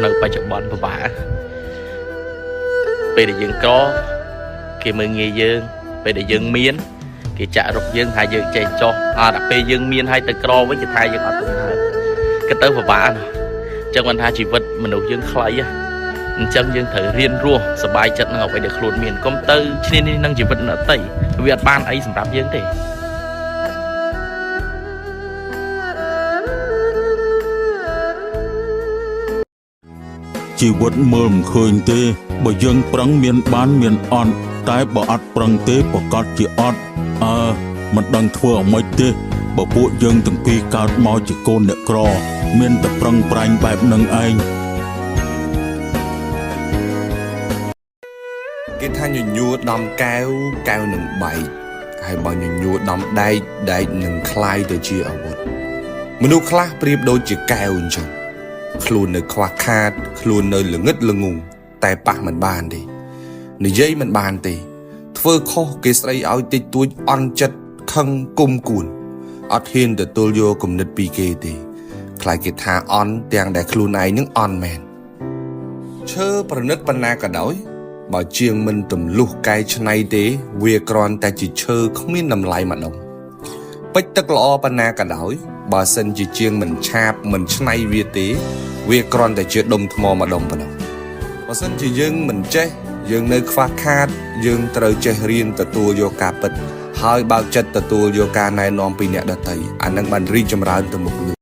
នៅបច្ចុប្បន្នពិបាកពេលដែលយើងក្រគេមើលងាយយើងពេលដែលយើងមានគេចាក់រុកយើងថាយើងចេះចោះអត់ដល់ពេលយើងមានហើយទៅក្រវិញគេថាយើងអត់ទំនើបក៏ទៅពិបាកណាស់អញ្ចឹងមិនថាជីវិតមនុស្សយើងខ្លីហ៎អញ្ចឹងយើងត្រូវរៀនរស់សប្បាយចិត្តនឹងអ្វីដែលខ្លួនមានកុំទៅឈ្នានីសនឹងជីវិតអ្នកដទៃវាអត់បានអីសម្រាប់យើងទេ ជីវិតមើលមិនឃើញទេបើយើងប្រឹងមានបានមានអន់តែបើអត់ប្រឹងទេប្រកាសជាអត់អើមិនដឹងធ្វើអ្ម៉េចទេបើពួកយើងទាំងពីរកើតមកជាកូនអ្នកក្រ មានតែប្រឹងប្រែងបែបនឹងឯង គេថាញញួរដំកែវកែវនឹងបែកហើយបើញញួរដំដែកដែកនឹងคล้ายទៅជាអាវុធមនុស្សខ្លះប្រៀបដូចជាកែវអញ្ចឹងខ្លួននៅខ្វះខាត ខ្លួននៅល្ងឹតល្ងងតែប៉ះមិនបានទេនិយាយមិនបានទេ ធ្វើខុសគេស្ដីឲ្យតិចតួចអន់ចិត្តខឹងគុំគួនអត់ហ៊ានទទួលយកគំនិតពីគេទេខ្លាចគេថាអន់ទាំងដែលខ្លួនឯងនឹងអន់មែន ឈើប្រណិតប៉ុណ្ណាក៏ដោយ បើជាងមិនទម្លុះកែច្នៃទេ វាគ្រាន់តែជាឈើគ្មានតម្លៃម្ដងពេជ្រទឹកល្អប៉ុណ្ណាក៏ដោយ បើសិនជាជាងមិនឆាបមិនច្នៃវាទេ វាគ្រាន់តែជាដុំថ្មម្ដុំប៉ុណ្ណោះបើសិនជាយើងមិនចេះយើងនៅខ្វះខាត យើងត្រូវចេះរៀនទទួលយកការពិត ហើយបើកចិត្តទទួលយកការណែនាំពីអ្នកដទៃអានឹងបានរីកចម្រើនទៅមុខលឿន។